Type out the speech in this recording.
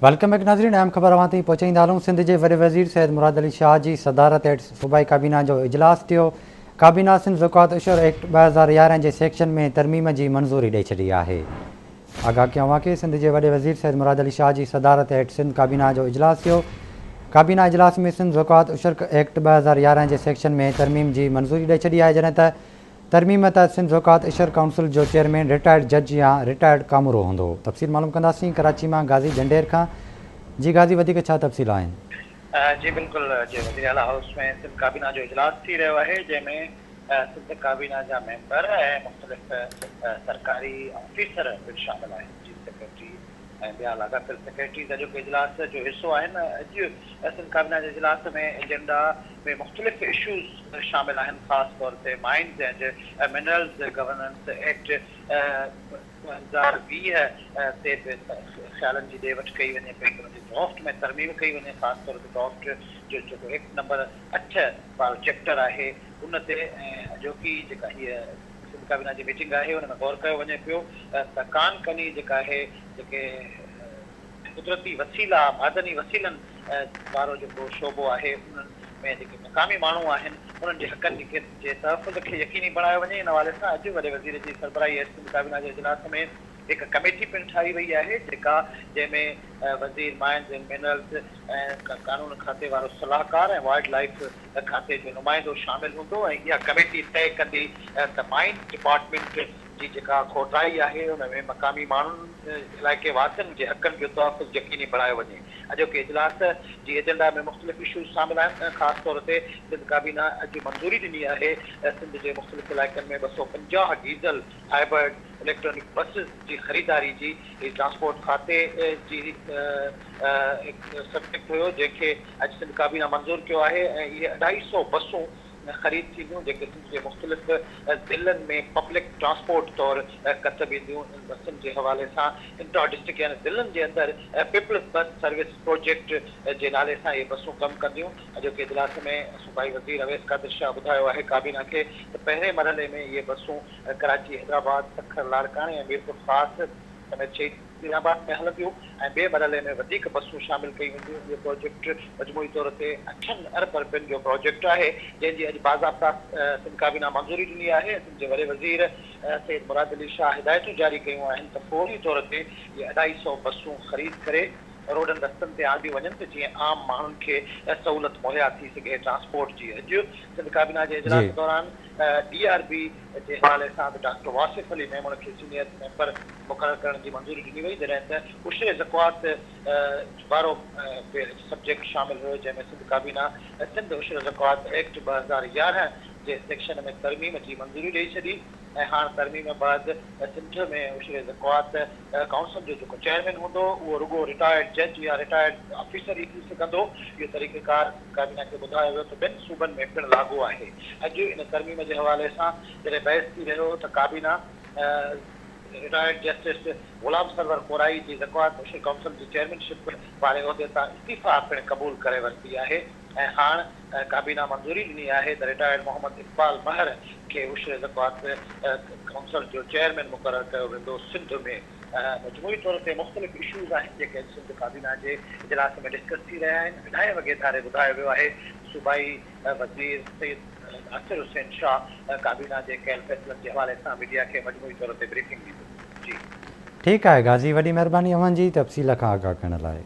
Welcome back ناظرين اهم خبر اوهان تائين پهچائيندا هلون سنڌ جي وڏي وزير سيد مراد علي شاهه جي صدارت هيٺ صوبائي ڪابينا جو اجلاس ٿيو ڪابينا سنڌ زڪوات عشر ايڪٽ 2011 جي سيڪشن ۾ ترميم جي منظوري ڏئي ڇڏي آهي آگاهه ڪيون اوهان کي سنڌ جي وڏي وزير سيد مراد علي شاهه جي صدارت هيٺ سنڌ ڪابينا جو اجلاس ٿيو ڪابينا اجلاس ۾ سنڌ زڪوات عشر ايڪٽ 2011 جي سيڪشن ۾ ترميم جي منظوري ڏئي ڇڏي آهي جڏهن ته ترميم تحت سنڌ زڪوات عشر ڪائونسل جو چيئرمين رٽائرڊ جج يا رٽائرڊ ڪامورو هوندو. تفصيل معلوم ڪنداسين ڪراچي مان غازي جهنڊير کان. جي غازي وڌيڪ ڇا تفصيل آهن؟ جي بلڪل جي وزير اعليٰ هائوس ۾ سنڌ ڪابينا جو اجلاس ٿي رهيو آهي جنهن ۾ سنڌ ڪابينا جا ميمبر ۽ مختلف سرڪاري آفيسر پڻ شامل آهن چيف سيڪريٽري ۽ ٻيا لاڳاپيل سيڪريٽريز اڄوڪي اجلاس جو حصو آهن. اڄ سنڌ ڪابينا جي اجلاس ۾ ايجنڊا ۾ مختلف اشوز شامل آهن خاص طور تي mines and minerals governance act 2020 تي به خيالن جي ڏي وٺ ڪئي وڃي پئي ته ان جي ڊرافٽ ۾ ترميم ڪئي وڃي خاص طور تي ڊرافٽ جو جيڪو ايڪٽ نمبر اٺ وارو چيپٽر آهي ان تي ۽ اڄوڪي جيڪا هيء سنڌ ڪابينا جي ميٽنگ آهي ان ۾ غور ڪيو وڃي پيو ته ڪان ڪني جيڪا آهي جيڪي قدرتي وسيلا معدني وسيلن وارو جيڪو شعبو آهي انهن ۾ جيڪي مقامي ماڻهو آهن انهن جي حقن جي تحفظ کي يقيني بڻايو وڃي ان حوالي سان اڄ وڏي وزير جي سربراهي هيٺ سنڌ ڪابينا جي اجلاس ۾ هڪ ڪميٽي پڻ ٺاهي وئي آهي جيڪا جنهن ۾ وزير مائنز اينڊ منرلز ۽ قانون کاتي وارو صلاحڪار ۽ وائلڊ لائيف کاتي جو نمائندو شامل هوندو ۽ اها ڪميٽي طئي ڪندي ته مائنز ڊپارٽمينٽ جي جيڪا کوٽائي آهي ان ۾ مقامي ماڻهن علائقي واسين جي حقن جو تحفظ يقيني بڻايو وڃي. اڄوڪي اجلاس جي ايجنڊا ۾ مختلف اشوز شامل آهن خاص طور تي سنڌ ڪابينا اڄ منظوري ڏني آهي سنڌ جي مختلف علائقن ۾ 250 ڊيزل هائبرڊ اليڪٽرانڪ بسز جي خريداري جي هي ٽرانسپورٽ کاتي جي سبجيڪٽ هيو جنهن کي اڄ سنڌ ڪابينا منظور ڪيو آهي ۽ اهي اڍائي سئو بسون خريد ٿينديون جيڪي سنڌ جي مختلف ضلعن ۾ پبلڪ ٽرانسپورٽ طور ڪتب اينديون انهن بسن جي حوالي سان انٽرا ڊسٽرڪٽ يعني ضلعن جي اندر پيپلز بس سروس پروجيڪٽ جي نالي سان اهي بسون ڪم ڪنديون اڄوڪي اجلاس ۾ صوبائي وزير اويس قادر شاهه ٻڌايو آهي ڪابينا کي ته پهرين مرحلي ۾ اهي بسون ڪراچي، حيدرآباد، سکر، لاڙڪاڻي ۽ ميرپورخاص سميت شهيد بينظير آباد ۾ هلنديون ۽ ٻئي مرحلي ۾ وڌيڪ بسون شامل ڪيون وينديون. اهو پروجيڪٽ مجموعي طور تي اٺن ارب رپين جو پروجيڪٽ آهي، جنهن جي اڄ باضابطا سنڌ ڪابينا منظوري ڏني آهي. سنڌ جي وڏي وزير سيد مراد علي شاهه هدايتون جاري ڪيون آهن ته فوري طور تي اهي اڍائي سئو بسون خريد ڪري روڊن رستن تي آنديون وڃن ته جيئن عام ماڻهن کي سهولت مهيا ٿي سگهي ٽرانسپورٽ جي. اڄ سنڌ ڪابينا جي اجلاس دوران ڊي آر بي جي حوالي سان به ڊاڪٽر واصف علي ميمڻ کي سينيئر ميمبر مقرر ڪرڻ جي منظوري ڏني وئي جڏهن ته عشر زڪوات وارو به سبجيڪٽ شامل هيو جنهن ۾ سنڌ ڪابينا سنڌ عشر زڪوات ايڪٽ 2011 جي سيڪشن ۾ ترميم جي منظوري ڏئي ڇڏي ۽ هاڻ ترميم بعد سنڌ ۾ عشر زڪوات ڪائونسل جو جيڪو چيئرمين هوندو اهو رڳو رٽائرڊ جج يا رٽائرڊ آفيسر ئي ٿي سگهندو. اهو طريقيڪار سنڌ ڪابينا کي ٻڌايو ويو ته ٻين صوبن ۾ پڻ لاڳو آهي. اڄ ان ترميم جي حوالي سان جڏهن بحث ٿي رهيو هو ته ڪابينا رٽائرڊ جسٽس غلام سرور ڪورائي جي زڪوات عشر ڪائونسل جي چيئرمين شپ واري عهدي تان استعيفيٰ پڻ قبول ڪري ورتي آهي ۽ هاڻ ڪابينا منظوري ڏني آهي ته رٽائرڊ محمد اقبال مهر کي عشر زڪوات ڪائونسل جو چيئرمين مقرر ڪيو ويندو. سنڌ ۾ مجموعي طور تي مختلف اشوز آهن جيڪي اڄ سنڌ ڪابينا جي اجلاس ۾ ڊسڪس ٿي رهيا آهن. اڍائي وڳي ڌاري ٻڌايو ويو آهي ته صوبائي وزير سيد ناصر حسين شاهه ڪابينا جي ڪيل فيصلن جي حوالي سان ميڊيا کي مجموعي طور تي بريفنگ ڏيندو. جي. ٺيڪ آهي غازي وڏي مهرباني اوهان جي تفصيل کان آگاهه ڪرڻ لاء.